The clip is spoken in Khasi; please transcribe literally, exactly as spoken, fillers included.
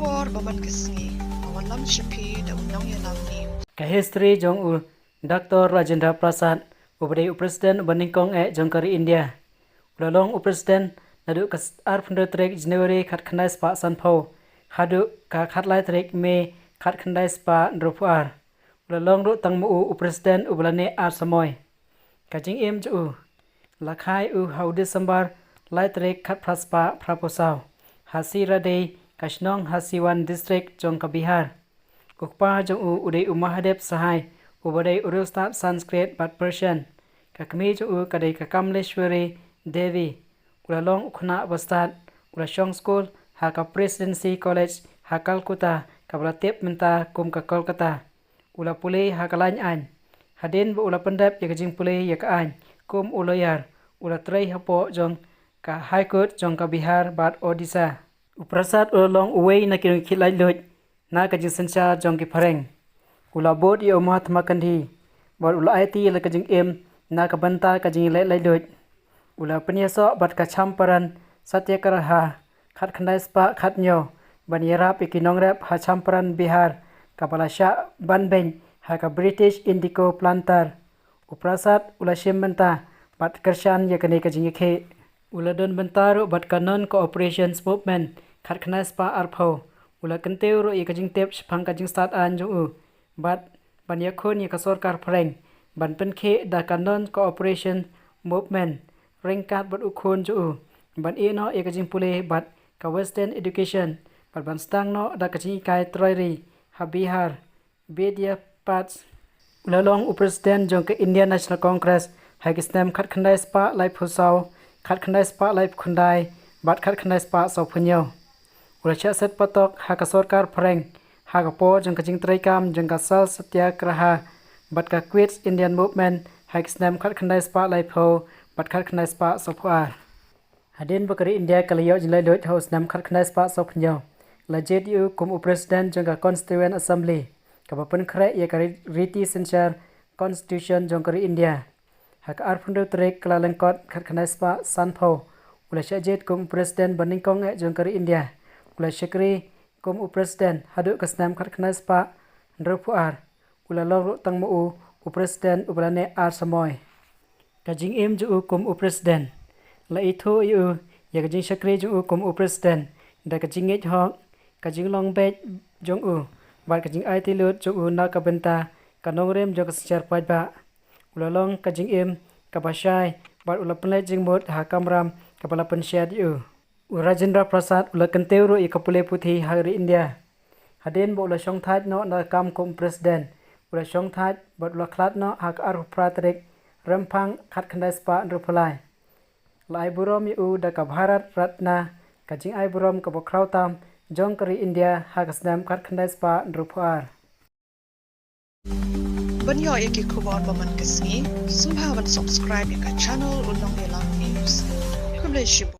Por ba man ka sngi, ba wan lam sha phi da u nongïalam ni. Ka history jong u Doctor Rajendra Prasad, uba dei u president uba nyngkong eh jong ka ri India. U la long u president naduh ka arphew tarik January khatkhyndai spah sanphew haduh ka khatlai tarik May khatkhyndai spah hynriewphew ar. U la long ruh tang ma u u president uba la neh ar samoi. Ka jingim jong u la khai u ha u December lai tarik khatphra spah phraphew saw ha Siradei, ka shnong ha Siwan district jong ka Bihar. U kpa jong u u dei u Mahadev Sahai, uba dei u riewstad Sanskrit bad Persian. Ka kmie jong u ka dei ka Kamleshwari Devi. U la long u khynnah ba stad. U la shong skul ha ka Presidency College ha Calcutta, kaba la tip mynta kum ka Kolkata. U la pule ha ka lain aiñ. Hadien ba u la pyndep ïa ka jingpule ïa ka aiñ kum u lawyer, u la trei hapoh jong ka High Court jong ka Bihar bad Odisha. U Prasad u la long uwei na ki nongkit laitluid na ka jingsynshar jong ki phareng. U la bud ïa u Mahatma Gandhi bad u la aiti ïa la ka jingim na ka bynta ka jingïaleh laitluid. U la pynïasoh bad ka Champaran Satyagraha khatkhyndai spah khathynñiew ban ïarap ïa ki nongrep ha Champaran, Bihar, kaba la shah ban beiñ ha ka British Indigo Planter. U Prasad u la shim bynta bad kyrshan ïa kane ka jingïakhih. U la don bynta ruh bad ka Non Cooperation Movement khatkhyndai spah arphew. U la kyntiew ruh ïa ka jingtip shaphang ka jingstad aiñ jong u bad ban ïakhun ïa ka sorkar phareng ban pynkhih da ka Non Cooperation Movement ryngkat bad u khun jong u, ban ïeh noh ïa ka jingpule bad ka Western Education bad ban sdang noh da ka jinghikai trei ri ha Bihar, Vidya Path. U la long u president jong ka Indian National Congress ha ki snem khatkhyndai spah laiphew saw, khatkhyndai spah laiphew khyndai bad khatkhyndai spah sawphew hynñiew. U la shah set patok ha ka sorkar phareng ha ka por jong ka jingtreikam jong ka Salt Satyagraha bad ka Quit India Movement ha ki snem khatkhyndai spah laiphew bad khatkhyndai spah sawphew ar. Hadien ba ka ri India ka la ïoh jinglaitluid ha u snem khatkhyndai spah sawphew hynñiew, la jied ïa u kum u president jong ka Constituent Assembly, kaba pynkhreh ïa ka ri-, riti synshar, Constitution jong ka ri India. Ha ka arphew hynriew tarik Kyllalyngkot khatkhyndai spah sanphew, u la shah jied kum u president ba nyngkong eh jong ka ri India. U la shakri kum u president haduh ka snem khatkhyndai spah hynriewphew ar. U la long ruh tang ma u u president uba la neh ar samoi. Ka jingim jong u kum u president la ithuh ïa u ïa ka jingshakri jong u kum u president da ka jingngeit hok, ka jinglong beit jong u bad ka jingaiti lut jong u na ka bynta ka nongrim jong ka synshar paidbah. U la long ka jingim kaba shai bad u la pynleit jingmut ha ka kamram kaba la pynshet ïa u. U Rajendra Prasad u la kyntiew ruh ïa ka pule puthi ha ri India. Hadien ba u la shongthait noh na ka kam kum president, u la shongthait bad u la khlad noh ha ka arphew phra tarik Rymphang khatkhyndai spah hynriewphew lai. La ai burom ïa u da ka Bharat Ratna, ka jingai burom kaba khraw tam jong ka ri India, ha ka snem khatkhyndai spah hynriewphew ar. Ban ïoh ïa ki khubor ba man ka sngi, sngewbha ban subscribe ïa ka channel U Nongïalam News. Khublei shibun.